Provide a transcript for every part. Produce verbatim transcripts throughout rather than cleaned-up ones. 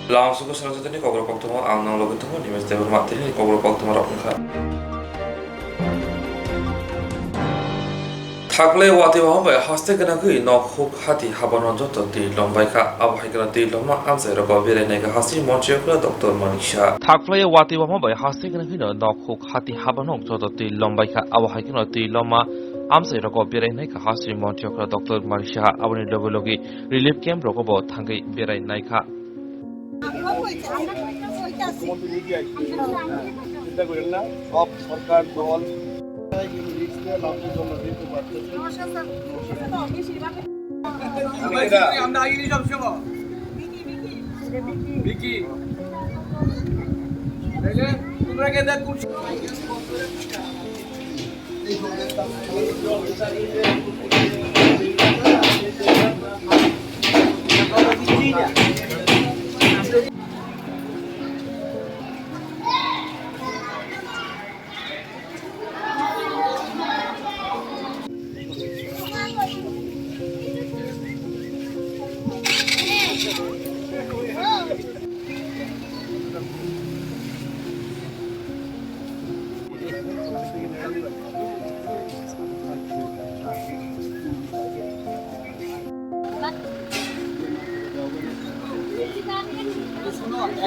Langsuku Srangchakni kokrok koktwma ang nang logi tongo, Nimesh Debbarma tini kokrok koktwma rok wngkha. Thaklai watwi wama bai haste gwnangwi nok huk hati habano joto twi lombaikha, abo hai kheno twi lomma amchai rogo berai naikha hasri montri okra Doctor Manik Saha. Thaklai watwi wama bai haste gwnangwi nok huk hati habano joto twi lombaikha, abo hai kheno twi lomma amchai rogo berai naikha hasri montri okra Doctor Manik Saha, aboni logi logi relief camp rogo bo thangwi berai naikha. চিন্তা করেন না, সব সরকার দল আমরা আগে সব সময়। ভিকি, তাইলে তোমরা কে দেখ কোন শুনো,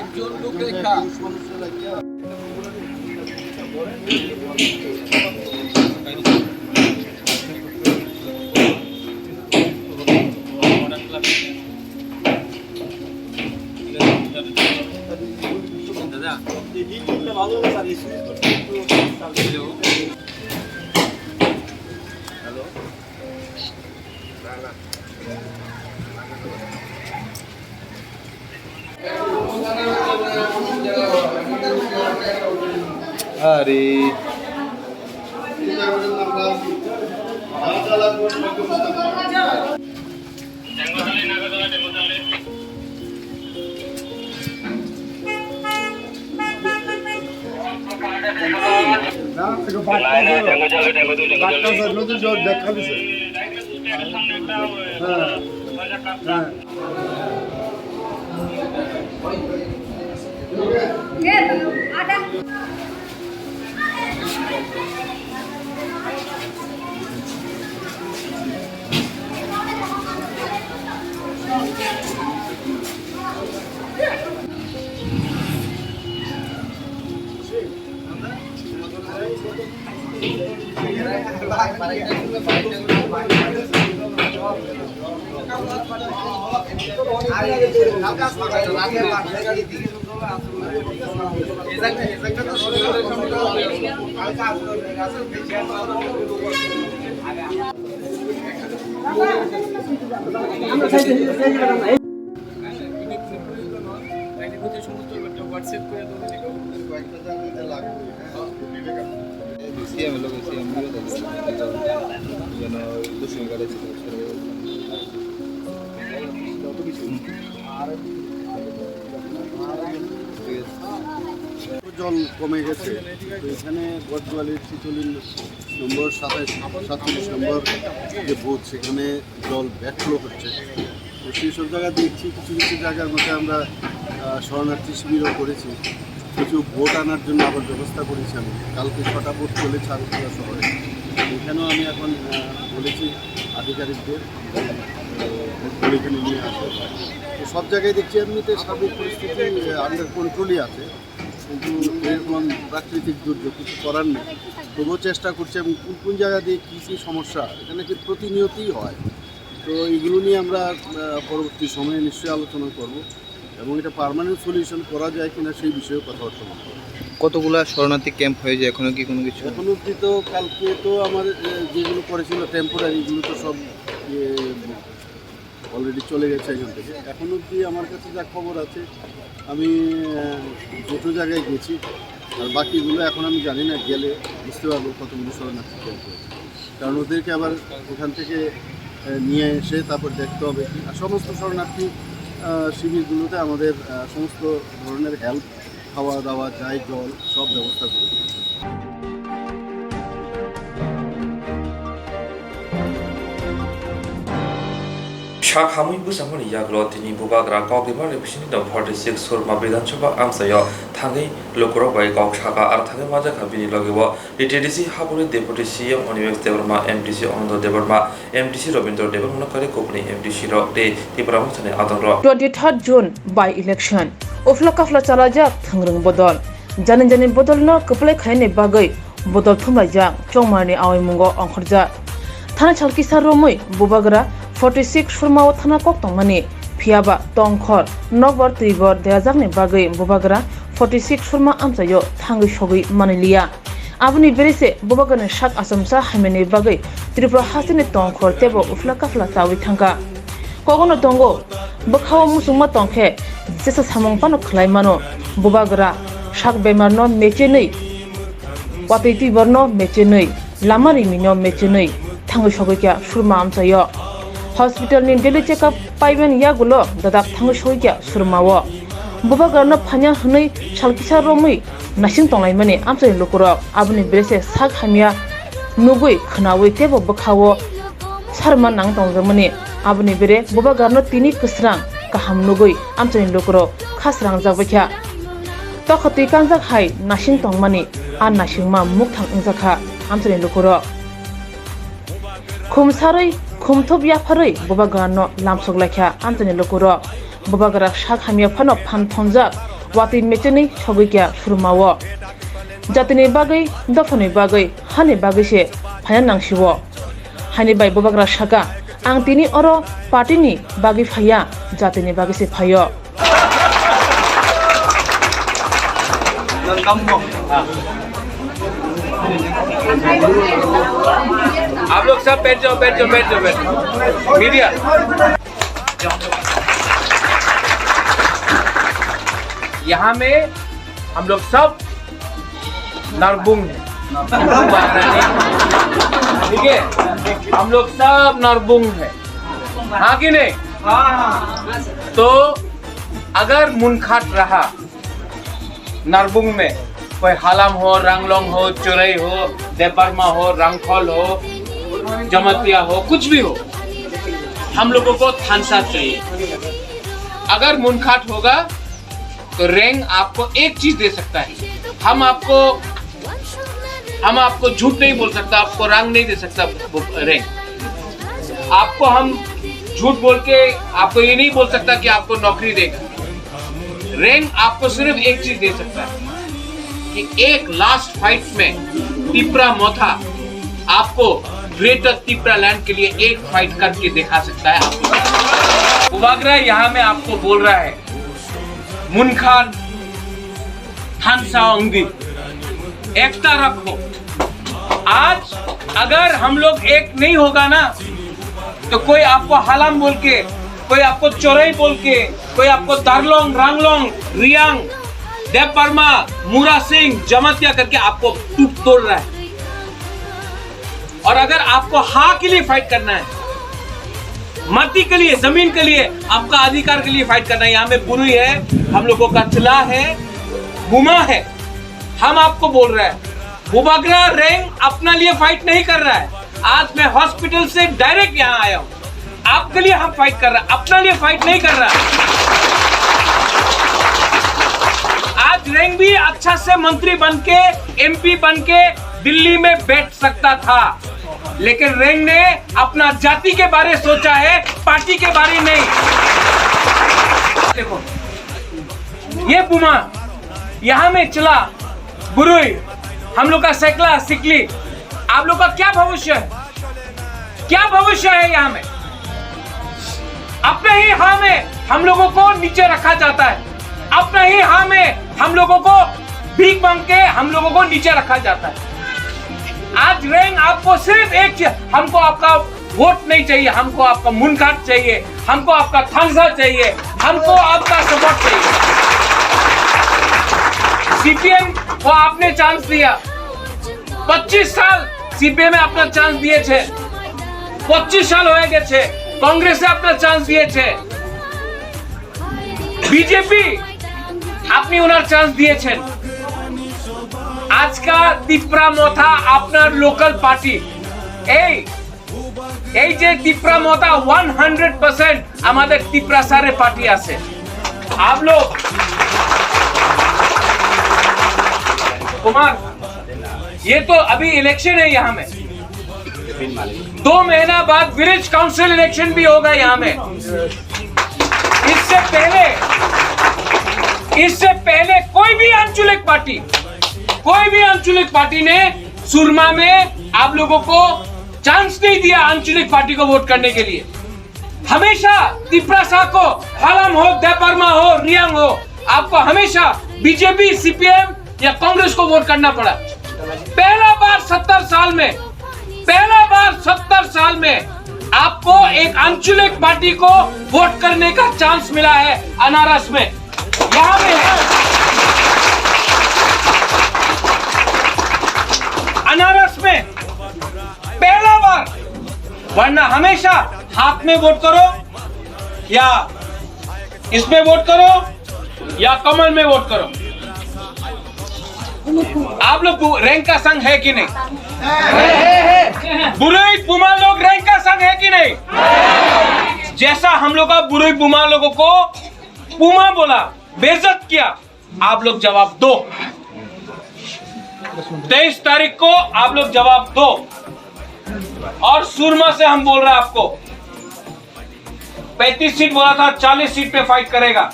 একজন লোকে খা। দাদা। হ্যালো। হ্যালো। আরে। জল কমে গেছে, তো এখানে বটতলার ছিচল্লিশ নম্বর, সাতাশ, সাতচল্লিশ নম্বর যে বুথ, সেখানে জল ব্যাকফ্লো হচ্ছে। তো সেই সব জায়গা দেখছি, কিছু কিছু জায়গার মধ্যে আমরা, আহ, শরণার্থী শিবিরও করেছি, কিছু বোট আনার জন্য আবার ব্যবস্থা করেছি আমি। কালকে ছটা বোট চলেছে আগরতলা শহরে। এখানেও আমি এখন, আহ, বলেছি আধিকারিকদের, আহ, বোট এখানে নিয়ে আসবে। তো সব জায়গায় দেখছি এমনিতে সার্বিক পরিস্থিতি, আহ, আন্ডার কন্ট্রোলই আছে, কিন্তু এরকম প্রাকৃতিক দুর্যোগ কিছু করার নেই। তবুও চেষ্টা করছি এবং কোন কোন জায়গা দিয়ে কী কী সমস্যা, এখানে যে প্রতিনিয়তই হয়, তো এগুলো নিয়ে আমরা, আহ, পরবর্তী সময়ে নিশ্চয়ই আলোচনা করব এবং এটা পার্মানেন্ট সলিউশন করা যায় কিনা সেই বিষয়ে কথাবার্তা বলব। কতগুলা শরণার্থী ক্যাম্প হয়েছে, এখনো কি কোনো কিছু? এখন অবধি তো কালকে তো আমার, আহ, যেগুলো করেছিল টেম্পোরারি, এগুলো তো সব, ইয়ে, অলরেডি চলে গেছে এখান থেকে। এখন অবধি আমার কাছে যা খবর আছে, আমি, আহ, দুটো জায়গায় গেছি, আর বাকিগুলো এখন আমি জানি না, গেলে বুঝতে পারবো কতগুলো শরণার্থী ক্যাম্প হয়েছে, কারণ ওদেরকে আবার ওখান থেকে, আহ, নিয়ে এসে তারপর দেখতে হবে কি। আর সমস্ত শরণার্থী, আহ, শিবিরগুলোতে আমাদের, আহ, সমস্ত ধরনের হেল্প, খাওয়া দাওয়া, যাই জল, সব ব্যবস্থা করে দিয়েছে। Sak hamwi bwsangmani yagulo tini bubagra Kokdima Representative forty six Surma Bidhan Sabha amchaio thangwi lukurok bai kok sakha, aro thangwi manjakha bini logeo T T D C haboni Deputy C M Onimesh Debbarma, M D C Anando Debbarma, M D C Robindra Debbarmano karwi kubuni M D C rok tei Tipra Mothani adongrok. Twenty third June by election. Uphla kaphla chalajak thwngrwng bodol. Jani jani bodolno kwplai khainani bagwi bodol thumlaijak chongmarni awaimungo ongkhorjak. Thani sal kisa romwi bubagra forty six Surmao thana kok tongmani, phiyaba tongkhor, nokbar twibor derajakni bagwi bubagra forty six Surma amchaio thangwi sogwi manliya. Aboni bere se bubagrani sak achomsa hamyani bagwi Tripura hasteni tongkhor teibo uphla kaphla chawi thangkha. Kogono tongo, bwkhao muchungma tongkhe jesa samung phano khlai mano. Bubagra sak bemarno mechenwi, watwi twiborno mechenwi, lama rimino mechenwi thangwi sogwi kha Surma amchaio. Hospitalni daily checkup paiben yagulo dadak thangwi sogwi kha Surmao. Bubagrano phanya hwnwi sal kisa romwi naising tonglaimani amchaini lukurok. Aboni bere se sak hamya nugwi khwnawi teibo bwkhao sarma nang tongjakmani. Aboni bere bubagrano tini kwsrang kaham nugwi amchaini lukurok kha srangjak baikha. Tokha twi kangjak hai naising tongmani, a naisingma mukthang wngjakha amchaini lukurok. Khum sarwi, khum thup yapharwi bubagrano lamsok laikha amchaini lukurok. Bubagra sak hamya phano phan thonjak, watwi mechenwi sogwi kha Surmao. Jatini bagwi, dophani bagwi, hani bagwi se phaiya nangsio. Hani bai bubagra saka, "Ang tini oro party ni bagwi phaiya, jatini bagwi se phaio." आप लोग सब बैठ जाओ, बैठ जाओ, बैठ जाओ, बैठ जाओ। मीडिया, यहाँ में हम लोग सब नरबुंग है। ठीक है, हम लोग सब नरबुंग है, हाँ कि नहीं? तो अगर मुनखाट रहा नरबुंग में, कोई हालाम हो, रंगलोंग हो, चोरई हो, देबबर्मा हो, रंगखोल हो, जमातिया हो, कुछ भी हो, हम लोगों को थानसा चाहिए। अगर मुनखाट होगा तो रेंग आपको एक चीज दे सकता है। हम आपको, हम आपको झूठ नहीं बोल सकता, आपको रंग नहीं दे सकता वो रेंग। आपको हम झूठ बोल के आपको ये नहीं बोल सकता कि आपको नौकरी देगा। रेंग आपको सिर्फ एक चीज दे सकता है कि एक लास्ट फाइट में तिपरा मोथा आपको ग्रेटर तिपरा लैंड के लिए एक फाइट करके दिखा सकता है आपको। बुबाग्रा यहाँ में आपको बोल रहा है, मुनखाट, थानसा ओंदी, एकता रखो। आज अगर हम लोग एक नहीं होगा ना, तो कोई आपको हालाम बोल के, कोई आपको चोरई बोल के, कोई आपको दारलोंग, रांगलोंग, रियांग, देबबर्मा, मुरा सिंह, जमातिया करके आपको टूट तोड़ रहा है। और अगर आपको हाँ के लिए फाइट करना है, माटी के लिए, जमीन के लिए, आपका अधिकार के लिए फाइट करना है, यहाँ में बुरुई है, हम लोगों का चला है, बुमा है, हम आपको बोल रहे हैं, बुबाग्रा रेंग अपना लिए फाइट नहीं कर रहा है। आज मैं हॉस्पिटल से डायरेक्ट यहाँ आया हूँ, आपके लिए हम फाइट कर रहे हैं, अपना लिए फाइट नहीं कर रहा है। आज रेंग भी अच्छा से मंत्री बन के, एमपी बन के दिल्ली में बैठ सकता था, लेकिन रेंग ने अपना जाति के बारे सोचा है, पार्टी के बारे नहीं। देखो, ये बुमा, यहाँ में चला, बुरुई, हम लोग का सेकला, सिकली, आप लोग का क्या भविष्य है? क्या भविष्य है यहाँ में? अपने ही हाँ में हम लोगों को नीचे रखा जाता है, अपने ही हाँ में हम लोगों को भीख मांग के हम लोगों को नीचे रखा जाता है। आज रेंग आपको सिर्फ एक चीज, हमको आपका वोट नहीं चाहिए, हमको आपका मुनखाट चाहिए, हमको आपका थानसा चाहिए, हमको आपका सपोर्ट चाहिए। सीपीएम को आपने चांस दिया, पच्चीस साल सीपीएम में अपना चांस दिए थे, पच्चीस साल हो गए थे, कांग्रेस से अपना चांस दिए थे, বিজেপি আপনি ওনার চান্স দিয়েছেন। আজকা তিপ্রা মথা আপনার লোকাল পার্টি, এই এই যে তিপ্রা মথা, ওয়ান হান্ড্রেড পার্সেন্ট আমাদের তিপ্রাসারে পার্টি আছে। आप लोग, कुमार, ये तो अभी इलेक्शन है यहाँ में। दो महीना बाद विलेज काउंसिल इलेक्शन भी होगा यहाँ में। इससे पहले, इससे पहले कोई भी आंचलिक पार्टी, कोई भी आंचलिक पार्टी ने सुरमा में आप लोगों को चांस नहीं दिया आंचलिक पार्टी को वोट करने के लिए। हमेशा तिप्रासा को, हालाम हो, देबबर्मा हो, रियांग हो, आपको हमेशा बीजेपी, सीपीएम या कांग्रेस को वोट करना पड़ा। पहला बार सत्तर साल में, पहला बार सत्तर साल में आपको एक आंचलिक पार्टी को वोट करने का चांस मिला है अनारस में, यहाँ में है। अनारस में पहला बार, वरना हमेशा हाथ में वोट करो या इसमें वोट करो या कमल में वोट करो। आप लोग बु-, रेंगसा संघ है कि नहीं? बुरुई पुमा लोग रेंगसा संघ है कि नहीं? जैसा हम लोग का बुरुई पुमा लोगों को पुमा बोला, बेइज्जत किया, आप लोग जवाब दो। तेईस तारीख को आप लोग जवाब दो। और सुरमा से हम बोल रहे हैं आपको, पैंतीस सीट बोला था, चालीस सीट पे फाइट करेगा।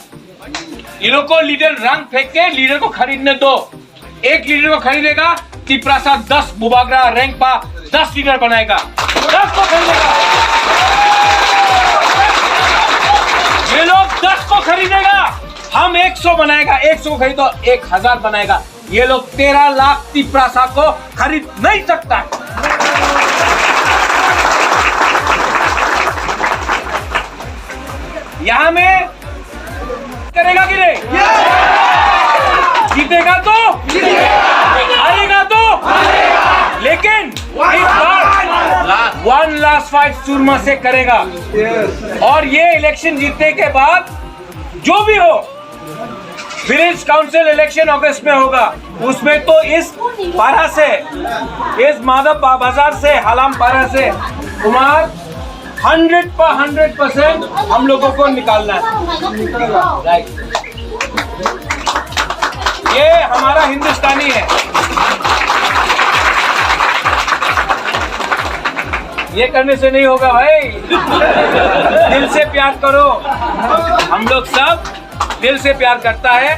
ये लोग को लीडर रंग फेंक के लीडर को खरीदने दो। एक लीडर को खरीदेगा, तिप्रासा दस, बुबाग्रा रेंगपा दस लीडर बनाएगा, दस को खरीदेगा। ये लोग दस को खरीदेगा, हम एक सौ बनाएगा, एक सौ को खरीदो, एक हजार बनाएगा। ये लोग तेरह लाख तिप्रासा को खरीद नहीं सकता है। यहाँ में करेगा कि नहीं? जीतेगा तो, हारेगा तो, लेकिन इस बार वन लास्ट फाइट सुरमा से करेगा। और ये इलेक्शन जीतने के बाद जो भी हो, विलेज काउंसिल इलेक्शन अगस्त में होगा, उसमें तो इस पारा से, इस माधव बा-, बाजार से, हालाम पारा से कुमार हंड्रेड पर हंड्रेड परसेंट हम लोगों को निकालना है। राइट, ये हमारा हिंदुस्तानी है, ये करने से नहीं होगा भाई। दिल से प्यार करो, हम लोग सब दिल से प्यार करता है।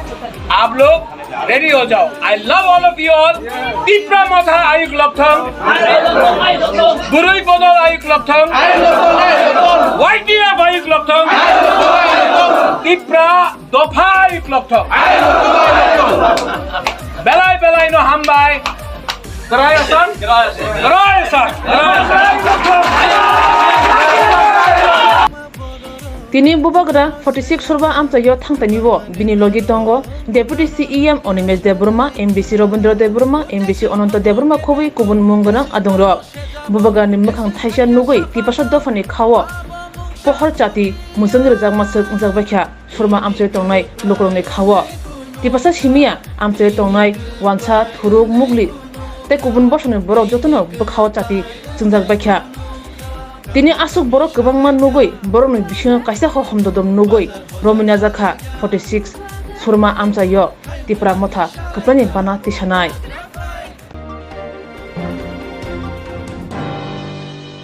आप लोग रेडी हो जाओ। I love all of you all. Tipra Motha Ayuk Lopthong, Burui Bodol Ayuk Lopthong, Y T F Ayuk Lopthong, Tipra Dopha Ayuk Lopthong. Belai belai no hambai. Kwrwi san? Kwrwi san. Tini bubagra forty six Surba amchaio thangtani o bini logi tongo Deputy C E M Animesh Debbarma, M D C Rabindra Debbarma, M D C Ananta Debbarma khobwi kubun mung gwnang adongrok. Bubagrani mwkhang thaisa nugwi tipasa dophani khao pohor chati mwchwng rwjakma swk wngjak baikha. Surma amchai tongnai lukurokni khao tipasa simiya amchai tongnai wansa, thuruk, mugli tei kubun bosongni borok jotono bwkhao chati chwngjak baikha. Tini aswk borok kwbangma nugwi borokni bisingo kaisa ho homdodom nugwi romwi najakha forty six Surma amchaio Tipra Motha kwplaini bana tisanai.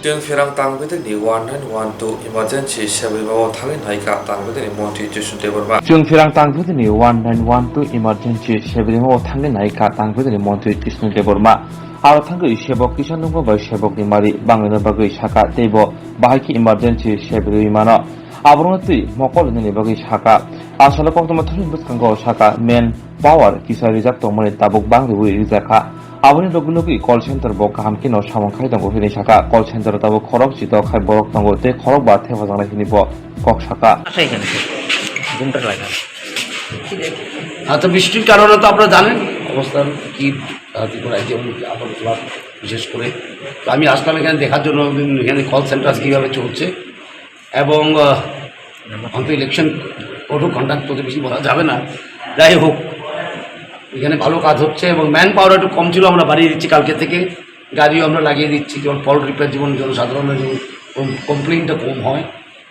Chwng Phirang Tangpidini one nine one two emergency sebrima o thangwi naikha Tangpidini Montri Jishnu Debbarma. Chwng Phirang Tangpidini one nine one two emergency sebrima o thangwi naikha Tangpidini Montri Jishnu Debbarma. Aro thangwi sebok kisa nungma bai sebokni mari bangwino bagwi saka teibo bahai khe emergency sebrwi mano. Aborokno twi mokol wngnani bagwi saka. Asalo koktwma thani bwskango saka man power kisa rijak tongmani tabuk bang riwi rijakha. Aboni logi logi call center bo kaham kheno samung khai tongo hwnwi saka. Call center o tabuk khorok chito khai borok tongo tei khorok ba thepajaknai hwnwi bo kok saka. আচ্ছা, এখানে ঘুমটা লাগা। আচ্ছা, বৃষ্টির কারণে তো আপনারা জানেন অবস্থান কি, আহ, ত্রিপুরা রাজ্যে উন্নতি আপাতত বিশেষ করে। তো আমি আসলাম এখানে দেখার জন্য, এখানে কল সেন্টার কীভাবে চলছে এবং, আহ, হয়তো ইলেকশন কোড অফ কন্ডাক্ট তো বেশি বলা যাবে না। যাই হোক, এখানে ভালো কাজ হচ্ছে এবং ম্যান পাওয়ার একটু কম ছিল, আমরা বাড়িয়ে দিচ্ছি কালকে থেকে। গাড়িও আমরা লাগিয়ে দিচ্ছি, যেমন ফল্ট রিপেয়ার, যেমন জনসাধারণের যেমন কম-, কমপ্লেইনটা কম হয়।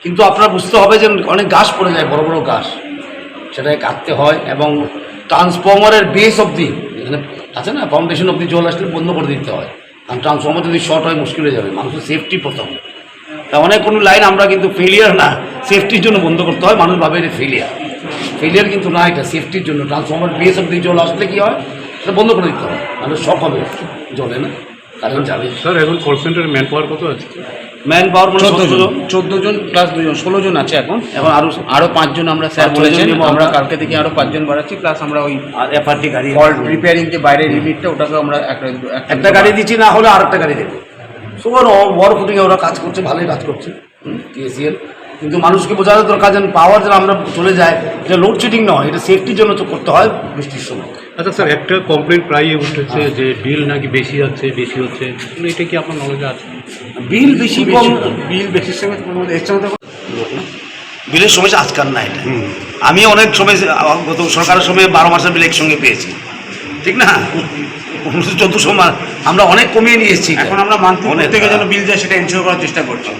কিন্তু আপনার বুঝতে হবে যে অনেক গাছ পড়ে যায়, বড় বড় গাছ, সেটাকে কাটতে হয়। এবং ট্রান্সফরমারের বেস অবধি, এখানে আছে না, ফাউন্ডেশন অবধি জল আসলে বন্ধ করে দিতে হয়। কারণ ট্রান্সফরমার যদি শর্ট হয়, মুশকিল হয়ে যাবে, মানুষের সেফটি প্রথম। তা অনেক কোনো লাইন আমরা কিন্তু ফেলিয়ার না, সেফটির জন্য বন্ধ করতে হয়। মানুষ ভাবে এটা ফেলিয়ার, ফেলিয়ার কিন্তু না, এটা সেফটির জন্য। ট্রান্সফরমার বেস অবধি জল আসলে কি হয়, সেটা বন্ধ করে দিতে হয়, নাহলে শক হবে জলে, না, কারেন্ট যাবে। স্যার, এখন কল সেন্টারে ম্যান পাওয়ার কত আছে? ম্যান পাওয়ার মানে চোদ্দ সতেরো জন। জন, চোদ্দ জন প্লাস দুজন, ষোলো জন আছে এখন। এখন আরো আরো পাঁচজন আমরা, স্যার আচ্ছা, বলেছেন, ওই জন্য আমরা আমরা কালকে থেকে আরো পাঁচজন বাড়াচ্ছি, প্লাস আমরা ওই আর এফআরটি গাড়ি ফল্ট রিপেয়ারিং যে বাইরের ইউনিটটা, ওটাকে আমরা একটা একটা গাড়ি দিচ্ছি, না হলে আরেকটা গাড়ি দেবো। সুগার ওয়ার ফুটিং এ ওরা কাজ করছে, ভালোই কাজ করছে। টিএসিএল। কিন্তু মানুষকে বোঝানো দরকার যেন পাওয়ার যেন আমরা চলে যায়, এটা লোডশেডিং নয়, এটা সেফটির জন্য তো করতে হয় বৃষ্টির সময়। আচ্ছা স্যার, একটা কমপ্লেন প্রায়ই উঠেছে যে বিল নাকি বেশি যাচ্ছে, বেশি হচ্ছে, আসলে এটা কি আপনার নলেজে আছে? বিল বেশি কম, বিল বেশির সঙ্গে কোনো এর সঙ্গে তো বিলের সমস্যা আজকাল না এটা। আমি অনেক সময়, গত সরকারের সময় বারো মাসের বিল একসঙ্গে পেয়েছি, ঠিক না? পনেরোশো চোদ্দশো মাস আমরা অনেক কমিয়ে নিয়ে এসেছি এটা। এখন আমরা মান্থলি অনেক। প্রত্যেকে যেন বিল যায়, সেটা এনশিওর করার চেষ্টা করছি।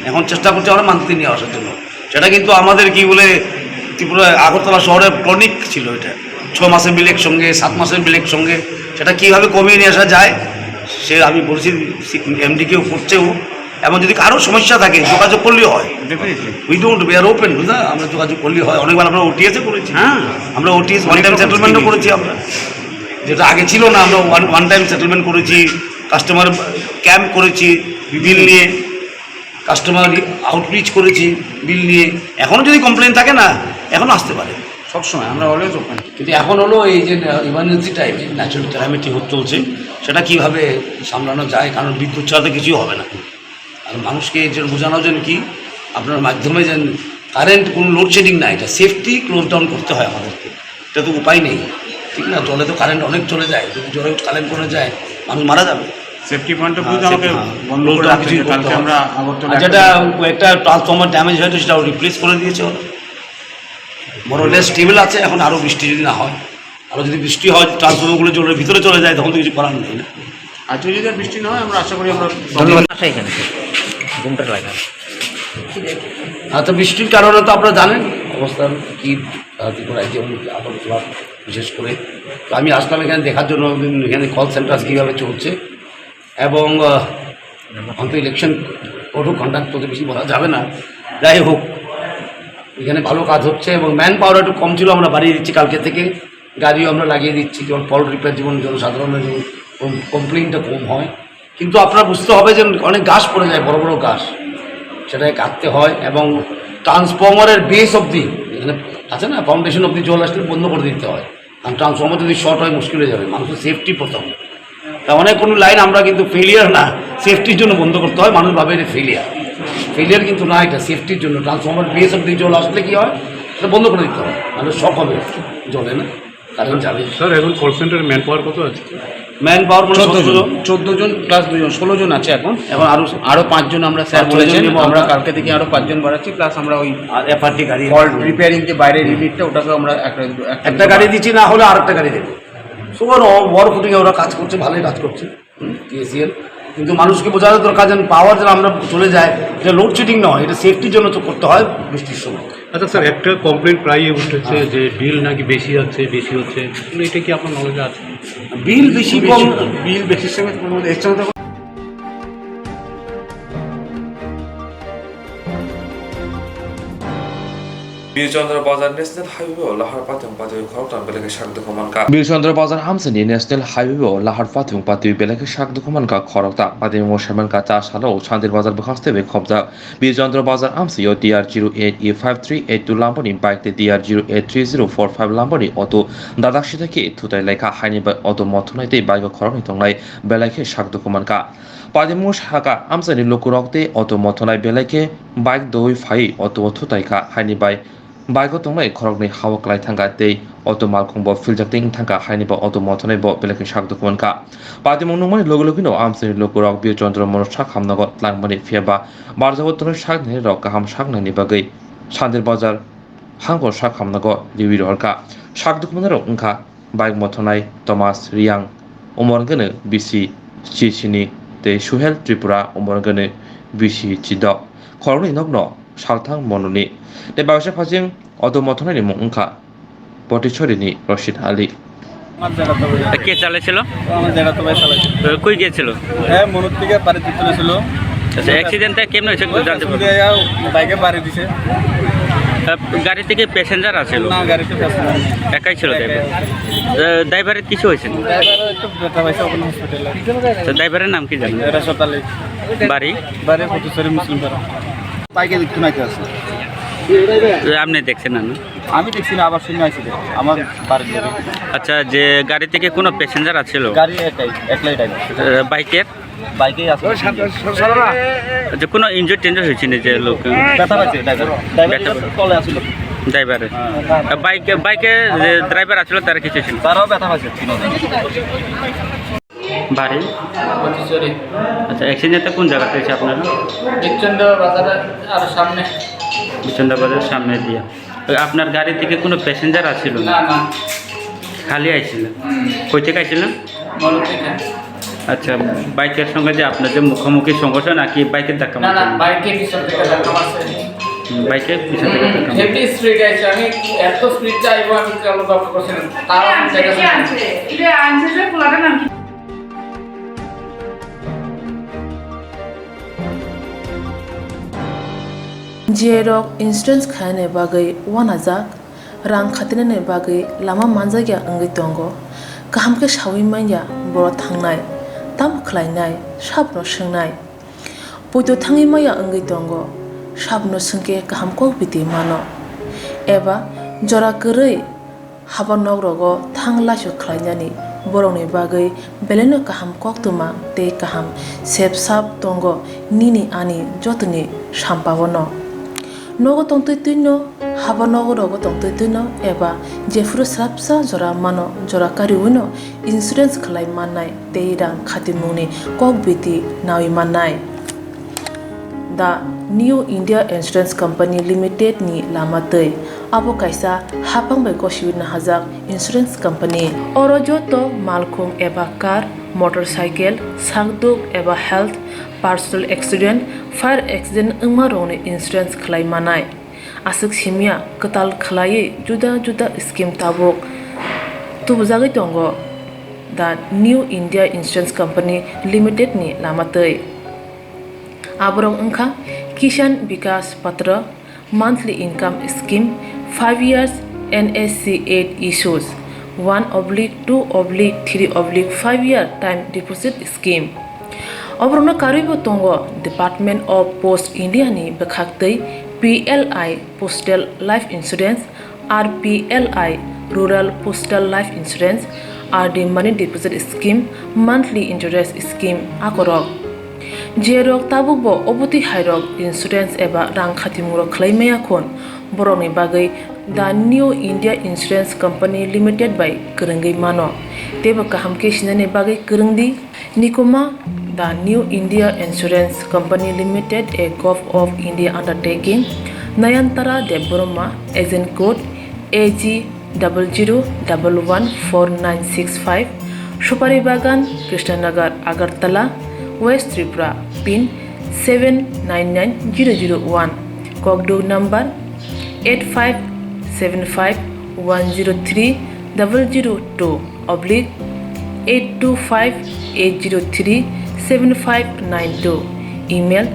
এখন চেষ্টা করছি আমরা মান্থলি নিয়ে আসার জন্য। সেটা কিন্তু আমাদের কি বলে, ত্রিপুরা আগরতলা শহরে ক্রনিক ছিল এটা, ছ মাসের বিল একসঙ্গে, সাত মাসের বিল একসঙ্গে। সেটা কীভাবে কমিয়ে নিয়ে আসা যায়, সে আমি বলছি, এমডিকেও করছেও। এবং যদি কারো সমস্যা থাকে, যোগাযোগ করলেই হয়। Definitely. We don't, we are open, বুঝলা? আমরা যোগাযোগ করলেই হয়। অনেকবার আমরা ওটিএসে করেছি। হ্যাঁ। আমরা ওটিএস ওয়ান টাইম সেটেলমেন্টও করেছি আমরা, যেটা আগে ছিল না। আমরা ওয়ান ওয়ান টাইম সেটেলমেন্ট করেছি, কাস্টমার ক্যাম্প করেছি, বিল নিয়ে কাস্টমার আউটরিচ করেছি, বিল নিয়ে। এখনও যদি কমপ্লেন থাকে না, এখনও আসতে পারে। সবসময় আমরা অলওয়েজ ওপেন। কিন্তু এখন হলো এই যে ইমার্জেন্সি টাইম, ন্যাচারাল ক্যালামিটি চলছে, সেটা কিভাবে সামলানো যায়, কারণ বিদ্যুৎ ছাড়া তো কিছুই হবে না। আর মানুষকে যে বোঝানো যেন কি, আপনার মাধ্যমে যেন কারেন্ট কোনো লোডশেডিং নাই, এটা সেফটি ক্লোজ ডাউন করতে হয় আমাদেরকে। এটা তো উপায় নেই, ঠিক না? জলে তো কারেন্ট অনেক চলে যায়, যদি জলে কারেন্ট চলে যায়, মানুষ মারা যাবে। সেফটি পয়েন্ট অফ ভিউ হ্যাঁ, আমাকে সেফটি, হ্যাঁ। বন্ধ করে রাখতে হবে। কালকে আমরা আগরতলা আর যেটা একটা কয়েকটা ট্রান্সফরমার ড্যামেজ হয়েছে, সেটাও রিপ্লেস করে দিয়েছে ওরা। মোর অর লেস স্টেবল আছে। এখন আরও বৃষ্টি যদি না হয়, আরও যদি বৃষ্টি হয়, ট্রান্সফরমারগুলো জলের ভিতরে চলে যায়, তখন তো কিছু করার নেই, না? আজকে যদি আর বৃষ্টি না হয়, আমরা আশা করি আমরা ধন্যবাদ। আসা এখানে, ঘুমটা লাগা। আচ্ছা, বৃষ্টির কারণে তো আপনারা জানেন অবস্থা কি, আহ, ত্রিপুরায় যে আগরতলা বিশেষ করে। তো আমি আসলাম এখানে দেখার জন্য, এখানে কল সেন্টার কীভাবে চলছে এবং, আহ, এখন তো ইলেকশন কোড অফ কন্ডাক্ট তো বেশি বলা যাবে না। যাই হোক, এখানে ভালো কাজ হচ্ছে এবং ম্যান পাওয়ার একটু কম ছিল, আমরা বাড়িয়ে দিচ্ছি কালকে থেকে। গাড়িও আমরা লাগিয়ে দিচ্ছি, যেমন ফল্ট রিপেয়ার, যেমন জনসাধারণের যেমন কম-, কমপ্লেইনটা কম হয়। কিন্তু আপনারা বুঝতে হবে যে অনেক গাছ পড়ে যায়, বড় বড় গাছ, সেটাকে কাটতে হয় এবং ট্রান্সফরমারের বেস অবধি, এখানে আছে না, ফাউন্ডেশন অবধি জল আসলে বন্ধ করে দিতে হয়। কারণ ট্রান্সফরমার যদি শর্ট হয়, মুশকিল হয়ে যাবে, মানুষের সেফটি প্রথম। তা অনেক কোনো লাইন আমরা কিন্তু ফেলিয়ার না, সেফটির জন্য বন্ধ করতে হয়, মানুষ ভাবে এটা ফেলিয়ার। ফেলিয়ার কিন্তু না, এটা সেফটির জন্য। ট্রান্সফরমার বেস অবধি জল আসলে কি হয়, সেটা বন্ধ করে দিতে হয়, নাহলে শক হবে জলে, না, কারেন্ট যাবে। স্যার, এখন কল সেন্টারে ম্যান পাওয়ার কত আছে? ম্যান পাওয়ার মানে চোদ্দ জন। সতেরো জন। চোদ্দ জন প্লাস দুজন, ষোলো জন আছে এখন। এখন আরো আরো পাঁচজন আমরা, স্যার আচ্ছা, ওই বলেছেন, জন্য আমরা আমরা কালকে থেকে আরো পাঁচজন বাড়াচ্ছি, প্লাস আমরা ওই আর এফআরটি গাড়ি ফল্ট রিপেয়ারিং যে বাইরের ইউনিটটা, ওটাকে আমরা একটা একটা গাড়ি দিচ্ছি, না হলে আরেকটা গাড়ি দেবো। সুগার ওয়ার ফুটিং এ ওরা কাজ করছে, ভালোই কাজ করছে। টিএসিএল। কিন্তু মানুষকে বোঝানো দরকার যেন পাওয়ার যেন আমরা চলে যায়, এটা লোডশেডিং নয়, এটা সেফটির জন্য তো করতে হয় বৃষ্টির সময়। আচ্ছা স্যার, একটা কমপ্লেন প্রায়ই উঠেছে যে বিল নাকি বেশি যাচ্ছে, বেশি হচ্ছে, আসলে এটা কি আপনার নলেজে আছে? বিল বেশি কম, বিল বেশির সঙ্গে কোনো এর সঙ্গে তো Birchondra Bazar National Highway o lahar pathwng patwi khoroktham belai khe sak dukhu mankha. Birchondra Bazar amchaini National Highway o lahar pathwng patwi belai khe sak dukhu mankha khoroktham. Patwi mungsa mankha cha salo Santir Bazar bwkhak tei bai khopjak. Birchondra Bazar amchaio D R zero eight E five three eight two lambani bike tei D R zero eight three zero four five lambani auto dadak sithai khe thutai laikha, haini bai auto mothonai tei bike o khoroknwi tongnai belai khe sak dukhu mankha. Patwi mungsa hakha amchaini lukurok tei auto mothonai belai khe bike doi phaiwi auto o thutai kha, haini bai bike o tongnai khoroknwi ha-o klai thangkha tei auto malkhung bo philjak tei wng thangkha, haini bai auto mothonai bo belai khe sak dukhu mankha. Patimung nukmani logi logi no amchaini lukurok Birchondra Mono sak hamnago tlangmani phiya ba barjago tonwi sak nainai rok kaham sak naini bagwi Santir Bazar hangkor sak hamnago riwi rohorkha. Sak dukhu manai rok wngkha bike mothonai Thomas Riang, Umor Gwnwi bisi, Chisini, tei Suhel Tripura, Umorgani B C Chidok, khoroknwi nokno salthang mononi tei bagsa phajing auto mothornaini mung wngkha Potichorini Rashid Ali. আমার জেঠা তো ভাই। কে চালাইছিল? ও, আমার জেঠা তো ভাই চালাইছিল। তো কই গিয়েছিল? হ্যাঁ, মনুর থেকে বাড়ি দিতে চলেছিল। আচ্ছা, অ্যাক্সিডেন্টটা কেমন হয়েছে একটু জানতে পারবো? বাইকে বাড়ি দিছে। আহ, গাড়ি থেকে প্যাসেঞ্জার আছিল? না, গাড়িতে প্যাসেঞ্জার নেই। একাই ছিল ড্রাইভার? আহ, ড্রাইভারের কিছু হয়েছে না? ড্রাইভার একটু ব্যথা পাইছে ওখানে হসপিটালে। তো ড্রাইভারের নাম কি জানেন? রাশেদ আলী। বাড়ি? বাড়ি ফটিকছড়ি মুসলিম পাড়া। বাইকে দেখতে নাইতে আছে। এ, আপনি দেখছেন না, না? আমি দেখছি না, আবার শুনে আইছি তো, আমার বাড়ির লোকে। আচ্ছা, যে গাড়ি থেকে কোনো প্যাসেঞ্জার আছিল? গাড়ি একাই, একলাই ড্রাইভার। এ, বাইকের? বাইকেই আছে। যে কোনো ইনজুরি টিনজুরি হয়েছে নি যে লোক? ব্যথা পাইছে ড্রাইভার। ড্রাইভার ব্যথা তলে আছিল। ড্রাইভারে? হ্যাঁ। বাইকে, বাইকে যে ড্রাইভার আছিল তার কিছু হয়েছে না? তারাও ব্যথা পাইছে। বাড়ি? পঁচিশরে। আচ্ছা, অ্যাক্সিডেন্টটা কোন জায়গাতে হয়েছে আপনার? বিচন্দ্র বাজারের আর সামনে। বিচন্দ্র বাজারের সামনে দিয়ে। তো আপনার গাড়ি থেকে কোনো প্যাসেঞ্জার আছিল না? না, না। খালি আইছিল? হুম। কই থেকে আইছিল? মলক থেকে। আচ্ছা, বাইকের সঙ্গে যে আপনার যে মুখোমুখি সংঘর্ষ নাকি বাইকের ধাক্কা না, না, মারছে? বাইকে পিছন থেকে ধাক্কা মারছে। হুম, বাইকে পিছন থেকে ধাক্কা মারছে। হেভি স্পিড আইছে, আমি এত স্পিড চাইবো আমি কালো বাপ করছিলাম। তাও আমি দেখে শুনে আনছে, এটা আনছে যে পোলাটার নাম কি? Jerok insurance khainani bagwi uanajak, rang khatinani bagwi lama manjakya wngwi tongo. Kaham khe saui manya borok thangnai, tamo khlainai, sabno swngnai. Poito thangwi manya wngwi tongo, sabno swngkhe kaham kok biti mano. Eba jora kwrwi haba nok rogo thang laisok khlainani borokni bagwi belaino kaham koktwma tei kaham sep sap tongo nini ani jotoni sampao no. Nogo tongtwi twino, haba nogo rogo tongtwi twino eba jephuru swrapsa jora mano jora kariwino insurance khlai mannai tei rang khatimungni kok biti naui mannai. The New India Insurance Company Limited ni lama twi. Abo kaisa haphang bai gosiwi nahajak insurance company. Oro joto malkhung eba car, motorcycle, sakduk eba health, personal accident, fire accident wngma rokni insurance khlai manai. Aswk simya kwtal khlaiwi juda juda scheme tabuk tubujagwi tongo. The New India Insurance Company Limited ni lama twi. Aborok wngkha Kisan Vikas Patra, monthly income scheme, five years N S C eight issues, one oblique two oblique three oblique five year time deposit scheme. Oborokno karwibo tongo Department of Post India ni bwkhaktwi P L I Postal Life Insurance, R P L I Rural Postal Life Insurance, R D Money Deposit Scheme, Monthly Interest Scheme akorok. Jerok tabukbo obotwi hairok insurance eba rang khatimmungrok khlai maya khun, borokni bagwi The New India Insurance Company Limited bai kwrwngwi mano. Teibo kaham khe sinani bagwi kwrwng di. Nikuma, The New India Insurance Company Limited, a Govt of India undertaking, Nayantara Debbarma, agent code A G double zero double one four nine six five, Supari Bagan, Krishnanagar, Agartala, West Tripura, pin seven nine nine zero zero one, Kokduk number eight five seven five one zero three double zero two oblique eight two five eight zero three seven five nine two, email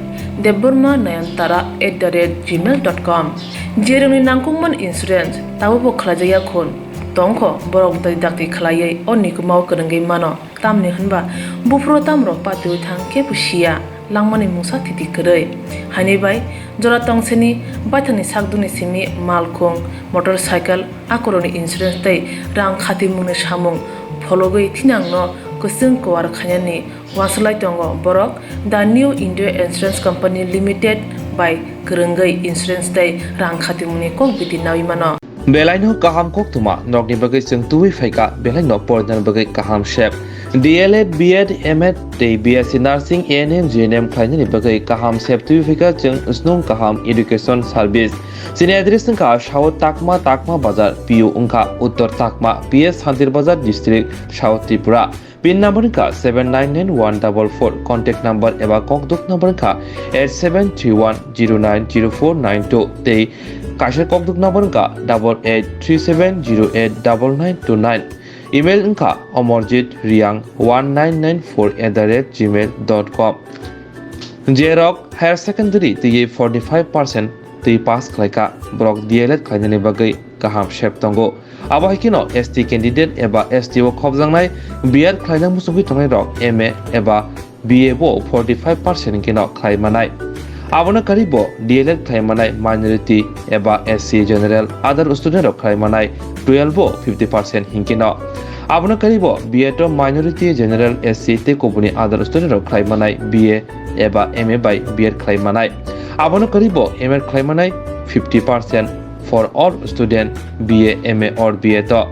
debbarma nayantara at the rate gmail dot com. Jerokni nangkukmani insurance tabukbo khlaijakya khun tongkho, borok dakti dakti khlaiwi o nikumao kwrwngwi mano. Tamni hwnba buphuru tamrok patiwi thang kebo siya, langmani mungsa thiti kwrwi. Haini bai jora tongseni baithangni sakdukni simi malkhung, motorcycle, akorokni insurance tei rang khatimungni samung phologwi thinangno kwchwng kuar khainani uansuk lai tongo borok. The New India Insurance Company Limited bai kwrwngwi insurance tei rang khatimungni kok biti naui mano. Belaino kaham koktwma nokni bagwi chwng tubui phaikha, belaino porinani bagwi kaham sep. D L Ed, B Ed, M Ed tei B S C Nursing, A N M, G N M khlainani bagwi kaham sep twiwi phikha chwng Snung Kaham Education Service. Chini address wngkha South Takma, Takma Bazar, P O wngkha Uttor Takma, P S Santir Bazar District, South Tripura. Pin number wngkha seven nine nine one double four, contact number eba kokduk number wngkha eight seven three one zero nine zero four nine two tei kaisa kokduk number wngkha double eight three seven zero eight double nine two nine. Email wngkha omorjit riang one nine nine four at the rate gmail dot com. Jerok higher secondary twi forty five percent twi pass khlaikha, borok D L Ed khlainani bagwi kaham sep tongo. Abo hai kheno S T candidate eba S T o khopjaknai B Ed khlaina muchungwi tongnai rok M A eba B A bo forty five percent hinkhe no khlai manai. Abono karwi bo D L Ed khlai manai minority eba S C general other student rok khlai manai twelve bo fifty percent hinkhe no. Abono karwi bo B Ed o minority general S C tei kubuni other student rok khlai manai B A eba M A bai B Ed khlai manai. Abono karwi bo M Ed khlai manai fifty percent for all student B A, M A or B Ed o.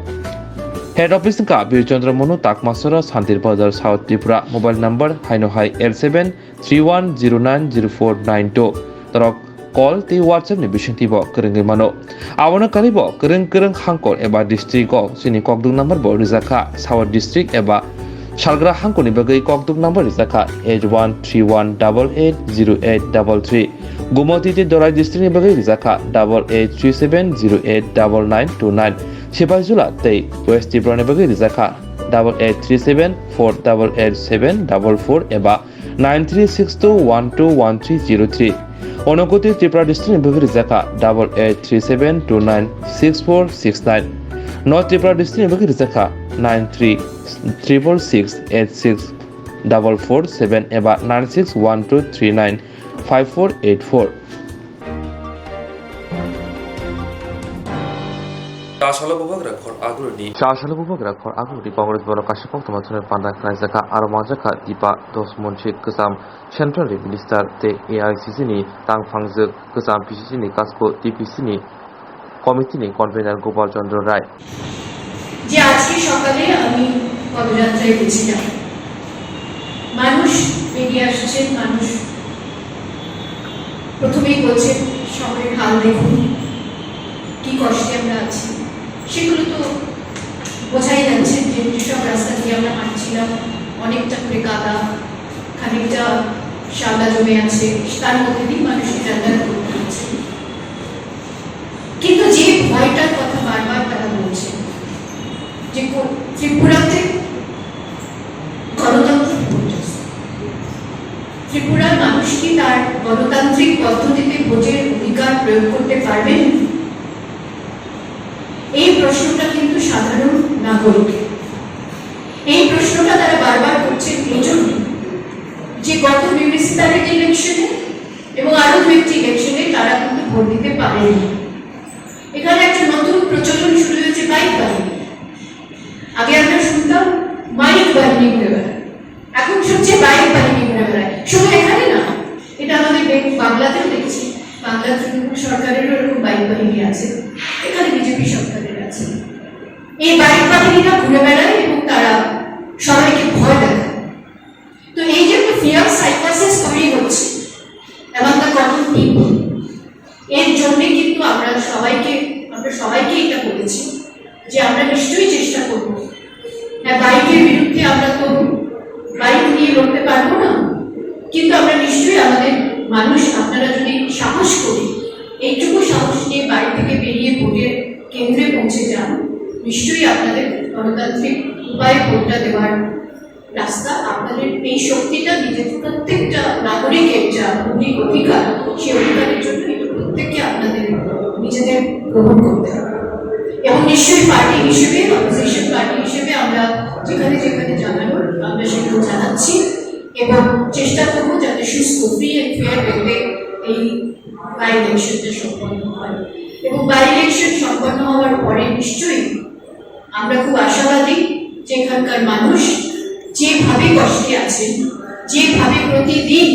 Head office wngkha Bir Chandra Manu, Takmasora, Santir Bazar, South Tripura. Mobile number haino hai eight seven three one zero nine zero four nine two. Norok call tei WhatsApp ni bisingtwi bo kwrwngwi mano. Abono karwi bo kwrwng kwrwng hangkor eba district o chini kokduk number bo rijak kha. South district eba salgra hangkor ni bagwi kokduk number rijak kha eight one three one double eight zero eight double three. Gumoti tei Dorai district ni bagwi rijak kha double eight three seven zero eight double nine two nine. Sipaijula tei West Tripura ni bagwi rijak kha double eight three seven four double eight seven double four eba nine three six two one two one three zero three. Unakoti Tripura district ni bagwi rijak kha double eight three seven two nine six four six nine. North Tripura district ni bagwi rijak kha nine three triple six eight six double four seven eba nine six one two three nine five four eight four. Chasalo bubagra khor aguruni. Chasalo bubagra khor aguruni Congress borok kaisa koktwma thwnwi panda khlaijak kha, aro manjak kha Dipa Dos Munchi kwcham Central Minister tei A I C C ni tang phangjak kwcham P C C ni kasko T P C ni committee ni convener Gopal Chandra Rai. যে আজকে সকালে আমি পদযাত্রায় গেছিলাম, মানুষ বেরিয়ে আসছেন, মানুষ প্রথমেই বলছেন, "শহরের হাল দেখুন, কি কষ্টে আমরা আছি।" সেগুলো তো বোঝাই যাচ্ছে, যে যেসব রাস্তা দিয়ে আমরা হাঁটছিলাম, অনেকটা করে কাদা, খানিকটা শ্যাওলা জমে আছে, তার মধ্যে দিয়ে মানুষকে যাতায়াত করতে হচ্ছে। কিন্তু যে ভয়টার কথা বারবার তারা বলছেন, যে কো-, ত্রিপুরাতে গণতন্ত্র বিপর্যস্ত, ত্রিপুরার মানুষ কি তার গণতান্ত্রিক পদ্ধতিতে ভোটের অধিকার প্রয়োগ করতে পারবেন? এই প্রশ্নটা কিন্তু সাধারণ নাগরিকের। এই প্রশ্নটা তারা বারবার করছেন এই জন্য যে গত মিউনিসিপ্যালিটি ইলেকশনে এবং আরো দু একটি ইলেকশনে তারা কিন্তু ভোট দিতে পারেনি। এখানে একটা নতুন প্রচলন শুরু হয়েছে বাইক বাহিনী। আগে আমরা শুনতাম মাইক বাহিনী ঘুরে বেড়ায়, এখন শুনছি বাইক বাহিনী ঘুরে বেড়ায়। শুধু এখানে না, এটা আমাদের বে-, বাংলাতেও দেখছি, বাংলা তৃণমূল সরকারেরও এরকম বাইক বাহিনী আছে, এখানে বিজেপি সরকারের আছে। এই বাইক বাহিনীরা ঘুরে বেড়ায় এবং তারা সবাইকে ভয় দেখায়। তো এই যে একটা ফিয়ার সাইকোসিস তৈরি হচ্ছে among the common people, এর জন্য কিন্তু আমরা সবাইকে, আমরা সবাইকে এটা বলেছি যে আমরা নিশ্চয়ই চেষ্টা করব। হ্যাঁ, বাইকের বিরুদ্ধে আমরা তো বাইক নিয়ে লড়তে পারবো না, কিন্তু আমরা নিশ্চয়ই আমাদের মানুষ, আপনারা যদি সাহস করে, এইটুকু সাহস নিয়ে বাড়ি থেকে বেরিয়ে ভোটের কেন্দ্রে পৌঁছে যান, নিশ্চয়ই আপনাদের গণতান্ত্রিক উপায়ে ভোটটা দেওয়ার রাস্তা, আপনাদের এই শক্তিটা নিজের প্রত্যেকটা নাগরিকের যা মৌলিক অধিকার, সেই অধিকারের জন্য এটা প্রত্যেককে আপনাদের নিজেদের গ্রহণ করতে হবে। এবং নিশ্চয়ই পার্টি হিসেবে, অপোজিশন পার্টি হিসেবে আমরা যেখানে যেখানে জানানোর, আমরা সেগুলো জানাচ্ছি এবং চেষ্টা করবো যাতে সুস্থ, ফ্রি অ্যান্ড ফেয়ার ওয়েতে এই বাই ইলেকশনটা সম্পন্ন হয়। এবং বাই ইলেকশন সম্পন্ন হওয়ার পরে নিশ্চয়ই আমরা খুব আশাবাদী যে এখানকার মানুষ যেভাবে কষ্টে আছেন, যেভাবে প্রতিদিন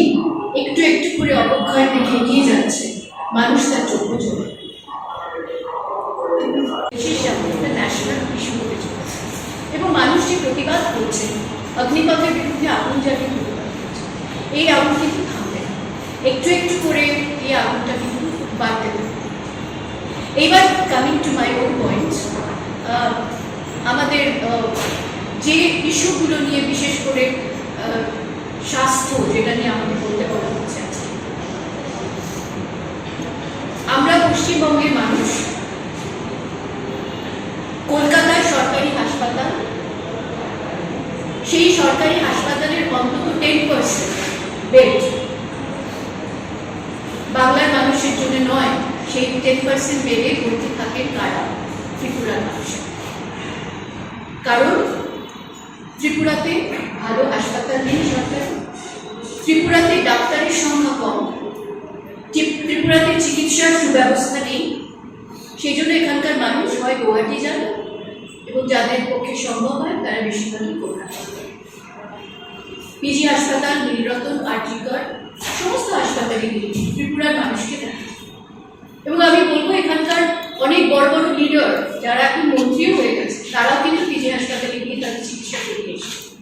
একটু একটু করে অবক্ষয়ের দিকে এগিয়ে যাচ্ছে, মানুষ তার চক্ষু চোখে। দেশের সামনে একটা ন্যাশনাল ইস্যু হতে চলেছে এবং মানুষ যে প্রতিবাদ করছে, অগ্নিপথের বিরুদ্ধে আগুন জ্বালিয়ে প্রতিবাদ করছে। এই আগুন কিন্তু থামবে না, একটু একটু করে এই আগুনটা কিন্তু বাড়তে থাকবে। এইবার coming to my own point, আহ, আমাদের আহ, যে ইস্যুগুলো নিয়ে বিশেষ করে আহ, স্বাস্থ্য, যেটা নিয়ে আমাকে বলতে বলা হচ্ছে আজকে, আমরা পশ্চিমবঙ্গের মানুষ, কলকাতার সরকারি হাসপাতাল, সেই সরকারি হাসপাতালের অন্তত টেন পার্সেন্ট বেড বাংলার মানুষের জন্য নয়, সেই টেন পার্সেন্ট বেডে ভর্তি থাকেন কারা? ত্রিপুরার মানুষের। কারণ ত্রিপুরাতে ভালো হাসপাতাল নেই সরকারি, ত্রিপুরাতে ডাক্তারের সংখ্যা কম, ত্রি- ত্রিপুরাতে চিকিৎসার সুব্যবস্থা নেই। সেই জন্য এখানকার মানুষ হয় গুয়াহাটি যান, এবং যাদের পক্ষে সম্ভব হয় তারা বেশিরভাগই কলকাতা যান। পিজি হাসপাতাল, নীলরতন, আরজিকর, সমস্ত হাসপাতালে গিয়ে ত্রিপুরার মানুষকে দেখা যায়। এবং আমি বলবো, এখানকার অনেক বড় বড় লিডার, যারা এখন মন্ত্রীও হয়ে গেছে, তারাও কিন্তু পিজি হাসপাতালে গিয়ে তাদের চিকিৎসা করিয়ে এসেছে।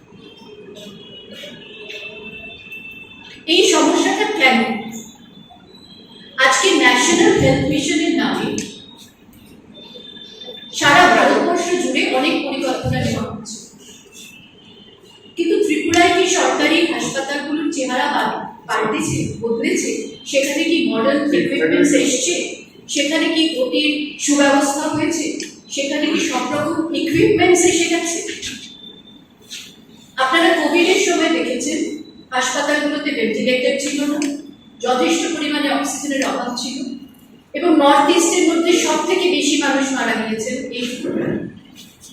এই সমস্যাটা কেন? আজকে ন্যাশনাল হেলথ মিশনের নামে সারা ভারতবর্ষ জুড়ে অনেক পরিকল্পনা নেওয়া হচ্ছে, কিন্তু ত্রিপুরায় কি সরকারি হাসপাতালগুলোর চেহারা পাল- পাল্টেছে, বদলেছে? সেখানে কি মডার্ন ইকুইপমেন্টস এসছে? সেখানে কি ওটির সুব্যবস্থা হয়েছে? সেখানে কি সব রকম ইকুইপমেন্টস এসে গেছে? আপনারা কোভিড এর সময় দেখেছেন, হাসপাতালগুলোতে ভেন্টিলেটর ছিল না, যথেষ্ট পরিমাণে অক্সিজেনের অভাব ছিল, এবং নর্থ ইস্টের মধ্যে সব থেকে বেশি মানুষ মারা গিয়েছেন এই,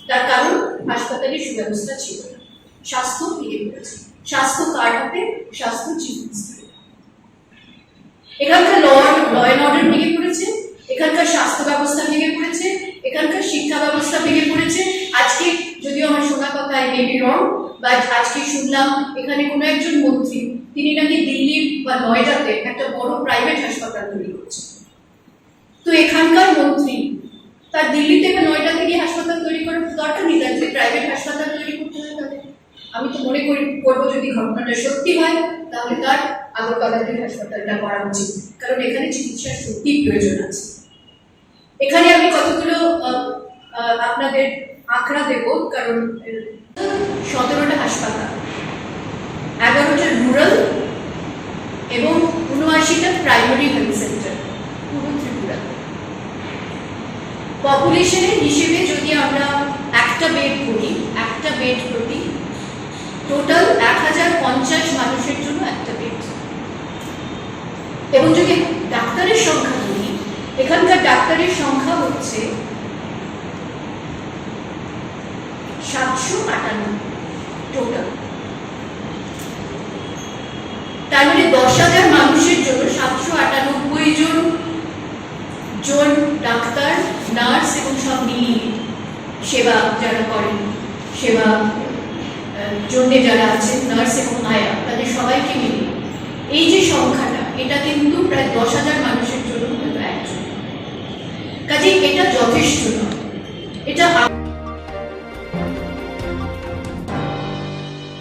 তার কারণ হাসপাতালের সুব্যবস্থা ছিল না। স্বাস্থ্য ভেঙে পড়েছে। স্বাস্থ্য কার হাতে? স্বাস্থ্য চিফ মিনিস্টার। এখানকার ল, ল অ্যান্ড অর্ডার ভেঙে পড়েছে, এখানকার স্বাস্থ্য ব্যবস্থা ভেঙে পড়েছে, এখানকার শিক্ষা ব্যবস্থা ভেঙে পড়েছে। আজকে, যদিও আমার শোনা কথা, I may be wrong, but আজকে শুনলাম এখানে কোনো একজন মন্ত্রী, তিনি নাকি দিল্লি বা নয়ডাতে একটা বড় প্রাইভেট হাসপাতাল তৈরি করছে। তো এখানকার মন্ত্রী তার দিল্লিতে বা নয়ডাতে গিয়ে হাসপাতাল তৈরি করার দরকার নেই, তার যদি প্রাইভেট হাসপাতাল তৈরি করতে হয় তাহলে। আমি তো মনে করি, করবো যদি ঘটনাটা সত্যি হয়, তাহলে তার আগরতলাতে হাসপাতালটা করা উচিত, কারণ এখানে চিকিৎসার সত্যি প্রয়োজন আছে। এখানে আমি কতগুলো আহ, আহ, আপনাদের আঁকড়া দেব, কারণ আহ, সতেরোটা হাসপাতাল, এগারোটা রুরাল এবং উনআশিটা প্রাইমারি হেলথ সেন্টার পুরো ত্রিপুরা। পপুলেশনের হিসেবে যদি আমরা একটা বেড ধরি, একটা বেড প্রতি টোটাল এক হাজার পঞ্চাশ মানুষের জন্য একটা বেড। এবং যদি ডাক্তারের সংখ্যা ধরি, এখানকার ডাক্তারের সংখ্যা হচ্ছে সাতশো আটানব্বই টোটাল। তার মানে দশ হাজার মানুষের জন্য সাতশো আটানব্বই জন, জন ডাক্তার, নার্স এবং সব মিলিয়ে সেবা যারা করেন, সেবা, আহ, জন্যে যারা আছেন, নার্স এবং আয়া, তাদের সবাইকে মিলিয়ে এই যে সংখ্যাটা, এটা কিন্তু প্রায় দশ হাজার মানুষের জন্য হয়তো একজন। কাজেই এটা যথেষ্ট নয়। এটা আ-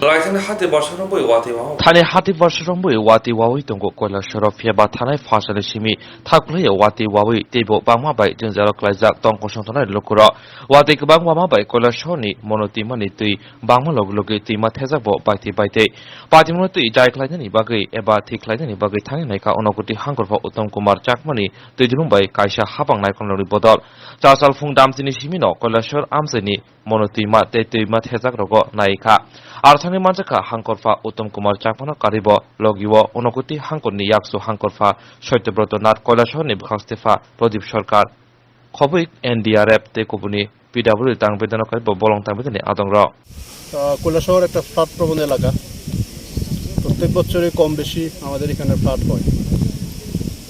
Laisani hati borsa romwi watwi wao. Thani hati borsa romwi watwi wawi tongo Kailasoro, phiya ba thanai phasani simi thaklai watwi wawi teibo bangma bai jwngjalo klaijak tong kosong tongnai lukurok. Watwi kwbang wama bai Kailasoni mono twimani twi bangma logi logi twima thejak bo baitwi baitwi. Patimungno twi jai khlainani bagwi eba thwi khlainani bagwi thangwi naikha Unakoti hangkorpha Uttam Kumar Chakmani twi dulung bai kaisa hapang naikolnani bodol. Chachal phung damchini simino Kailasor amchaini mono twima tei twima thejak rogo naikha. Aro thangwi manjakha hangkorpha Uttam Kumar Chakmano karibo logio Unakoti hangkorni yaksu hangkorpha Satyabroto Nath, Kailasorni bwkhak stepha Pradip Sarkar, khobwi N D R F tei kubuni P W D tang bedano kaibo bolong tang bedani adongrok. আহ, কৈলাসহর একটা ফ্লাড প্রবণ এলাকা। প্রত্যেক বছরই কম বেশি আমাদের এখানে ফ্লাড হয়।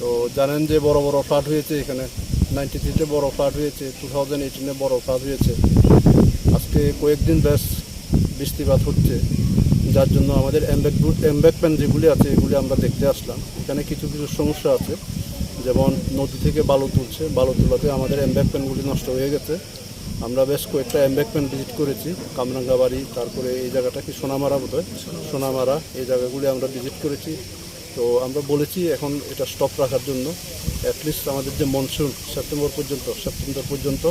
তো জানেন যে বড় বড় ফ্লাড হয়েছে এখানে, নাইনটি থ্রিতে বড় ফ্লাড হয়েছে, টু থাউজেন্ড এইটিনে বড় ফ্লাড হয়েছে। আজকে কয়েকদিন বেশ বৃষ্টিপাত হচ্ছে, যার জন্য আমাদের এমব্যাক-, এমব্যাঙ্কমেন্ট যেগুলি আছে, এগুলি আমরা দেখতে আসলাম। এখানে কিছু কিছু সমস্যা আছে, যেমন নদী থেকে বালু তুলছে, বালু তোলাতে আমাদের এমব্যাঙ্কমেন্টগুলি নষ্ট হয়ে গেছে। আমরা বেশ কয়েকটা এমব্যাঙ্কমেন্ট ভিজিট করেছি, কামরাঙ্গাবাড়ি, তারপরে এই জায়গাটা কি সোনামারা বোধহয়, সোনামারা, এই জায়গাগুলি আমরা ভিজিট করেছি। তো আমরা বলেছি এখন এটা স্টপ রাখার জন্য, অ্যাটলিস্ট আমাদের যে মনসুন সেপ্টেম্বর পর্যন্ত, সেপ্টেম্বর পর্যন্ত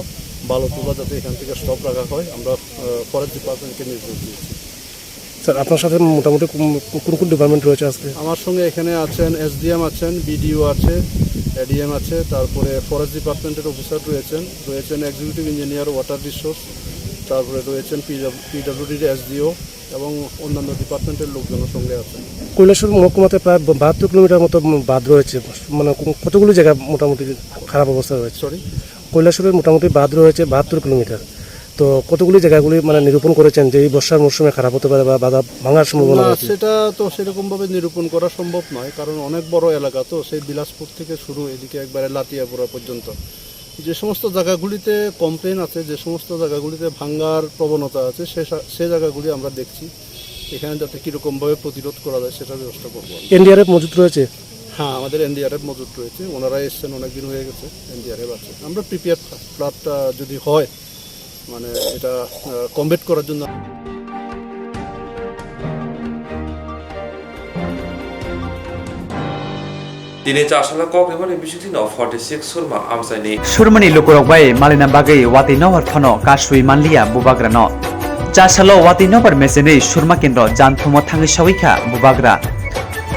বালু তোলা যাতে এখান থেকে স্টপ রাখা হয়, আমরা ফরেস্ট ডিপার্টমেন্টকে নির্দেশ দিয়েছি। স্যার, আপনার সাথে মোটামুটি কোন কোন কোন ডিপার্টমেন্ট রয়েছে আজকে? আমার সঙ্গে এখানে আছেন এসডিএম আছেন, বিডিও আছে, এডিএম আছে, তারপরে ফরেস্ট ডিপার্টমেন্টের অফিসার রয়েছেন, রয়েছেন এক্সিকিউটিভ ইঞ্জিনিয়ার ওয়াটার রিসোর্স, তারপরে রয়েছেন পিডব্লিউডির এসডিও এবং অন্যান্য ডিপার্টমেন্টের লোকজনও সঙ্গে আছেন। কৈলাসহর মহকুমাতে প্রায় বাহাত্তর কিলোমিটার মতো বাঁধ রয়েছে, মানে কতগুলি জায়গা মোটামুটি খারাপ অবস্থা রয়েছে? সরি? কৈলাসহরের মোটামুটি বাঁধ রয়েছে বাহাত্তর কিলোমিটার। তো কতগুলি জায়গাগুলি মানে নিরূপণ করেছেন যে এই বর্ষার মরশুমে খারাপ হতে পারে বা বাঁধ ভাঙার সম্ভাবনা না, রয়েছে? সেটা তো সেরকমভাবে নিরূপণ করা সম্ভব নয়, কারণ অনেক বড় এলাকা তো, সেই বিলাসপুর থেকে শুরু এদিকে একবারে লাটিয়াপুরা পর্যন্ত। যে সমস্ত জায়গাগুলিতে কমপ্লেন আছে, যে সমস্ত জায়গাগুলিতে ভাঙার প্রবণতা আছে, সে সা-, সে জায়গাগুলি আমরা দেখছি, এখানে যাতে কীরকমভাবে প্রতিরোধ করা যায় সেটার ব্যবস্থা করবো আমরা। এনডিআরএফ মজুত রয়েছে? হ্যাঁ, আমাদের এনডিআরএফ মজুত রয়েছে, ওনারা এসছেন, অনেক দিন হয়ে গেছে, এনডিআরএফ আছে। আমরা প্রিপেয়ার্ড, ফ্লাডটা যদি হয়, মানে এটা কমবেট করার জন্য। Tini chasala kok rimani bisingtwi no forty six surma amchaini. Surmani lukurok bai malina bagwi watwi nobar phano kasui manliya bubagrano. Chasalo watwi nobar mechenwi surma kendro janthumo thangwi sawi kha bubagra.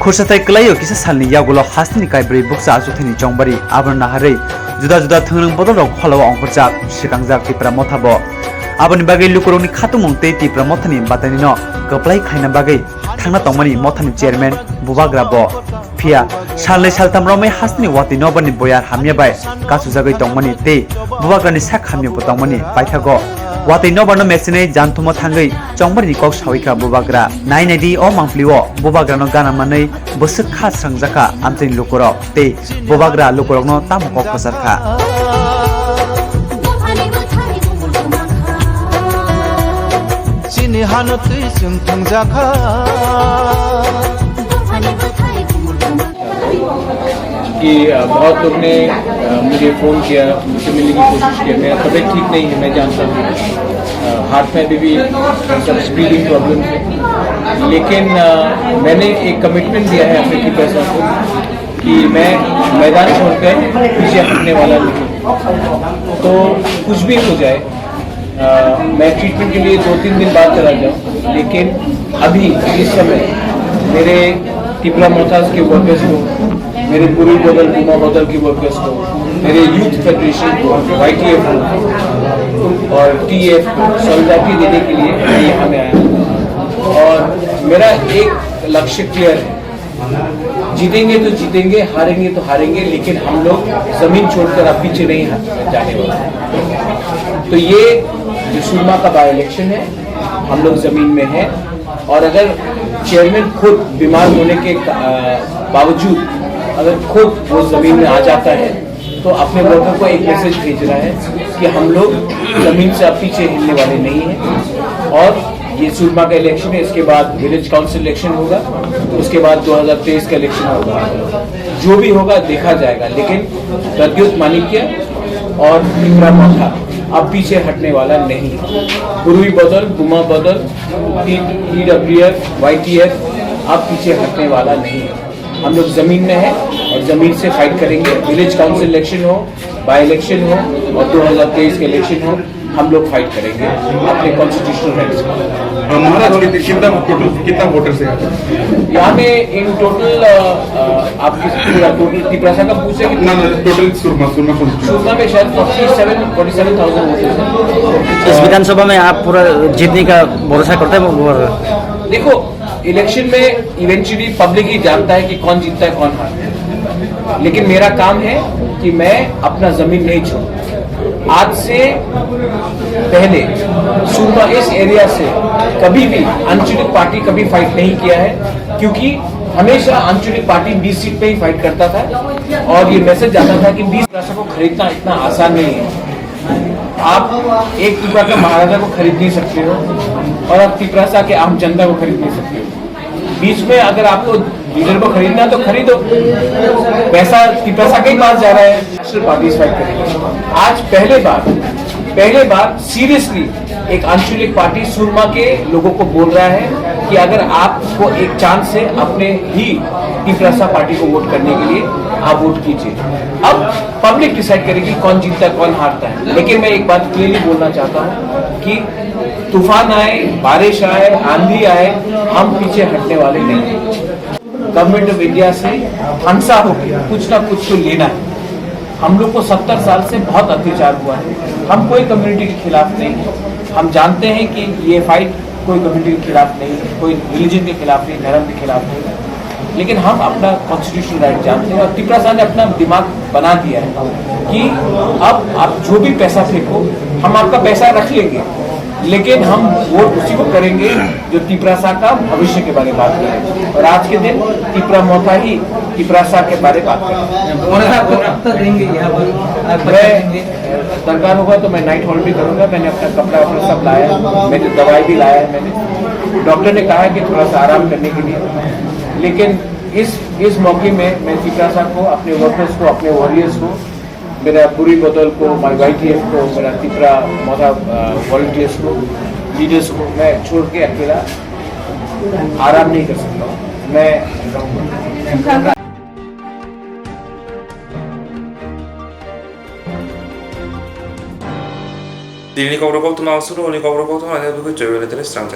Khursathai kwlaio kisa salni yagulo hasteni kaibrwi bukcha achukthani chongbari abono naharwi juda juda thwngrwng bodolrok phalao ongkhorjak, swkangjak Tipra Motha bo. Aboni bagwi lukurokni khatumung tei Tipra Mothani batainino kwplai khlaina bagwi thangna tongmani mothani chairman Bubagra bo. Phiya salnwi saltham romwi hasteni watwi nobarni boyar hamya bai kachujagwi tongmani tei Bubagrani sak hamya bo tongmani paithago watwi nobarno mechenwi janthumo thangwi chongbarini kok sawi kha Bubagra. Nai nai di o mangpli o Bubagrano gana manwi bwswk kha srangjakha amchaini lukurok tei Bubagra lukurokno tamo kok kwchar kha. Chini hano twi chwng thwngjakha. कि, अ, बहुत लोग ने, अ, मुझे फ़ोन किया, मुझसे मिलने की कोशिश की। मेरा तबीयत ठीक नहीं है, मैं जानता हूँ। अ, हार्ट में अभी भी सब ब्रीदिंग प्रॉब्लम है। लेकिन, अ, मैंने एक कमिटमेंट दिया है अपने टीपीआर साहब को कि मैं मैदान छोड़कर पीछे हटने वाला नहीं। तो कुछ भी हो जाए, अ, मैं ट्रीटमेंट के लिए दो तीन दिन बाद चला जाऊँ, लेकिन अभी इस समय मेरे तिपरा मोथास के वर्कर्स को, मेरे बुरुई बदल, बुमा बदल के वर्कर्स को, मेरे यूथ फेडरेशन को, वाईटीएफ को और टीएफ को सॉलिडारिटी देने के लिए मैं यहाँ में आया हूँ। और मेरा एक लक्ष्य क्लियर है, जीतेंगे तो जीतेंगे, हारेंगे तो हारेंगे, लेकिन हम लोग जमीन छोड़कर अब पीछे नहीं हट-, जाने वाले हैं। तो ये जो सुरमा का बाई इलेक्शन है, हम लोग जमीन में हैं, और अगर चेयरमैन खुद बीमार होने के, अ, बावजूद अगर खुद वो जमीन में आ जाता है, तो अपने वर्कर को एक मैसेज भेज रहा है कि हम लोग जमीन से अब पीछे हिलने वाले नहीं हैं। और ये सुरमा का इलेक्शन है, इसके बाद विलेज काउंसिल इलेक्शन होगा, उसके बाद दो हज़ार तेईस का इलेक्शन होगा। जो भी होगा, देखा जाएगा, लेकिन प्रद्युत माणिक्य और तिपरा मोथा अब पीछे हटने वाला नहीं है। बुरुई बदल, बुमा बदल, टी, टीडब्ल्यूएफ, वाईटीएफ अब पीछे हटने वाला नहीं है। हम लोग जमीन में हैं और जमीन से फाइट करेंगे। विलेज काउंसिल इलेक्शन हो, बाई इलेक्शन हो और दो हज़ार तेईस के इलेक्शन हो, हम लोग फाइट करेंगे अपने कॉन्स्टिट्यूशनल राइट्स के लिए। अ, महाराज, कितने, कितना टोटल, कितना वोटर्स है यहाँ पे? यहाँ में इन टोटल, अ, अ, आपकी पूरा टोटल तिपरासा का पूछे कि ना, ना, टोटल सुरमा, सुरमा कॉन्स्टिट्यूशन। सुरमा में शायद forty seven, forty seven thousand voters हैं। इस विधानसभा में आप पूरा जीतने का भरोसा करते हैं? वो देखो, इलेक्शन में इवेंचुअली पब्लिक ही जानता है कि कौन जीतता है, कौन हारता है, लेकिन मेरा काम है कि मैं अपना जमीन नहीं छोड़ूं। आज से पहले सुरमा इस एरिया से कभी भी आंचलिक पार्टी कभी फाइट नहीं किया है, क्योंकि हमेशा आंचलिक पार्टी बीस सीट पे ही फाइट करता था। और ये मैसेज जाता था कि बीस राष्ट्र को खरीदना इतना आसान नहीं है। आप एक तिपरा का महाराजा को खरीद नहीं सकते हो और आप तिपरासा के आम जनता को खरीद नहीं सकते हो। बीच में अगर आपको लीडर को खरीदना है तो खरीदो, पैसा तिपरासा के ही पास जा रहा है। नेशनल पार्टीज फाइट करेगी। आज पहले बार पहले बार सीरियसली एक आंचलिक पार्टी सुरमा के लोगों को बोल रहा है कि अगर आपको एक चांस है, अपने ही तिपरासा पार्टी को वोट करने के लिए आप वोट कीजिए। अब पब्लिक डिसाइड करेगी कौन जीतता है, कौन हारता है। लेकिन मैं एक बात क्लियरली बोलना चाहता हूँ कि तूफान आए, बारिश आए, आंधी आए, हम पीछे हटने वाले नहीं। गवर्नमेंट ऑफ इंडिया से फंसा होकर कुछ ना कुछ तो लेना है। हम लोग को सत्तर साल से बहुत अत्याचार हुआ है। हम कोई कम्युनिटी के खिलाफ नहीं है। हम जानते हैं कि ये फाइट कोई कम्युनिटी के खिलाफ नहीं है, कोई रिलीजन के खिलाफ नहीं, धर्म के खिलाफ नहीं है। लेकिन हम अपना कॉन्स्टिट्यूशनल राइट जानते हैं और तिपरासा ने अपना दिमाग बना दिया है कि अब आप जो भी पैसा फेंको, हम आपका पैसा रख लेंगे, लेकिन हम वोट उसी को करेंगे जो तिपरासा का भविष्य के बारे में बात करें। और आज के दिन तिपरा मोथा ही तिपरासा के बारे में बात करें। और आप, आप तो रहेंगे यहाँ पर, आप मैं, देंगे। दरकार होगा तो मैं नाइट हॉल्ट भी करूंगा। मैंने अपना कपड़ा वपड़ा सब लाया है, मैंने दवाई भी लाया है। मैंने डॉक्टर ने कहा है कि थोड़ा सा आराम करने के लिए, लेकिन इस इस मौके में मैं तिपरासा को, अपने वर्कर्स को, अपने वॉरियर्स को, मेरा बुरी बदल को, माई वाईटीएफ को, मेरा तिपरा मोथा वॉलंटियर्स को, लीडर्स को मैं छोड़ के अकेला आराम नहीं कर सकता हूँ। मैं Tini kokrok koktwma aswk, uni kokrok koktwma ani bagwi chwrai tini swrang.